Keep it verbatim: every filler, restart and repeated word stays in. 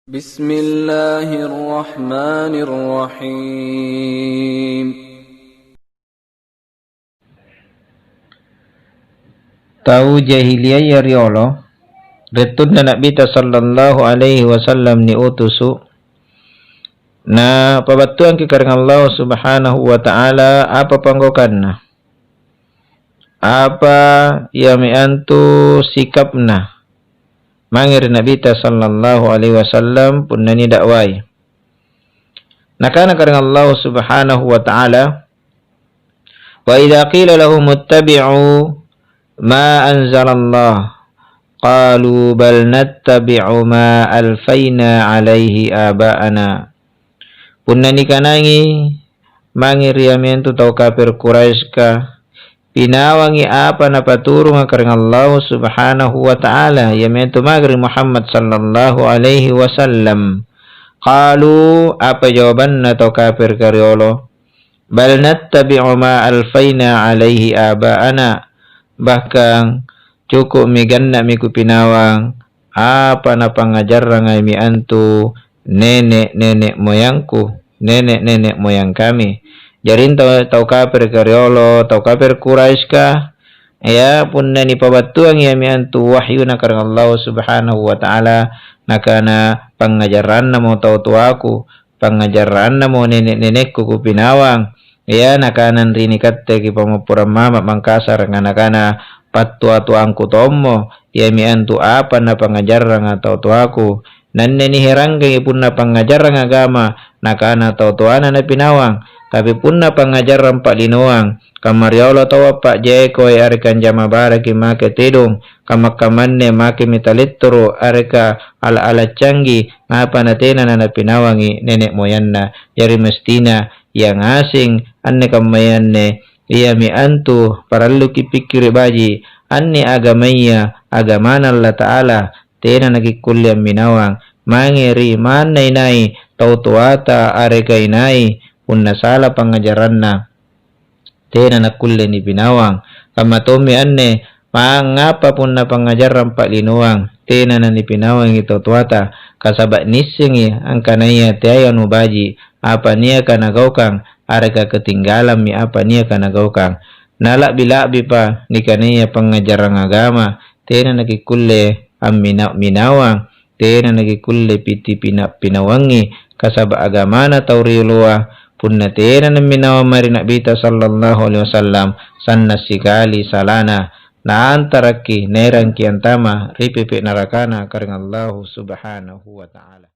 Bismillahirrahmanirrahim. Tau jahiliaya riolo, ri wattunna Na'bita sallallahu alaihi wasallam niutusu, napabattuangki karaeng Allahu Subhanahu wa Ta'ala apa panggaukanna, apa iami antu sikapna mange ri Na'bita sallallahu alaihi wasallam punna nidakwai. Nakana karaeng Allahu Subhanahu wa Ta'ala, "Wa idza qila lahum ittabi'u ma anzalallah, qalu bal nattabi'u ma alfaina alaihi aba'ana." Punna nikanangi mange ri iami antu tau kafir Quraisyka, pinawangi apa napaturunga karaeng Allahu Subhanahu wa Ta'ala, iami antu mange ri Muhammad sallallahu alaihi wasallam. Qalu, apa jawabanna tau kafirka riolo? "Bal nattabi'u ma alfaina alaihi aba'ana." Bahkan, cuku'mi ganna'mi kupinawang apa napangngajarrangami antu nene'-nene' moyangku, nene'-nene' moyang kami. Jari tau, tau kafirka riolo, tau kafir Quraisyka, ya, punna nipabattuangi iami antu wahyuna karaeng Allahu Subhanahu wa Ta'ala, nakana, "Pangngajarrannamo tau toaku, pangngajarrannamo nene'-nenekku kupinawang." Ya, nakana ri nikatte kipammopporang mama Mangkasara, nakana, "Pattua-tuangku tommo, iami antu apa napangngajarranga tau toaku." Nanne niherangkangi punna pangngajarrang agama, nakana tau toana napinawang. Tapi punna pangngajarrang pa'linoang, kamma riolo taua pa'jeko, areka anjama baraki make tedong, kamma-kamma anne makemi talettoro', areka ala-ala canggi, apa natena nanapinawangi nene' moyanna. Jari mestina ia ngaseng anne kammaya anne, iami antu paralluki pikkiri' baji', anne agamaya agamana Allata'ala, tena nakikkulle amminawang mange ri manna inai tau toata areka inai punna sala pangngajarranna. Tena nakkulle nipinawang. Kamma tommi anne, mangngapa punna pangngajarrang pa'linoang tena nanipinawangi tau toata? Kasaba' niissengi angkanaya teai anubaji' apa niaka nagaukang, areka ketinggalammi apa niaka nagaukang. Nala'bi-la'bipa nikanaya pangngajarrang agama tena nakikkulle ammina-minawang. Tena nakikkulle piti pina-, pinawangi, kasaba' agamana tau rioloa, punna tena namminawang mae ri Na'bita sallallahu alaihi wasallam, sanna' sikali salana, naantarakki naerangki antama' ri pepe' narakana karaeng Allahu Subhanahu wa Ta'ala.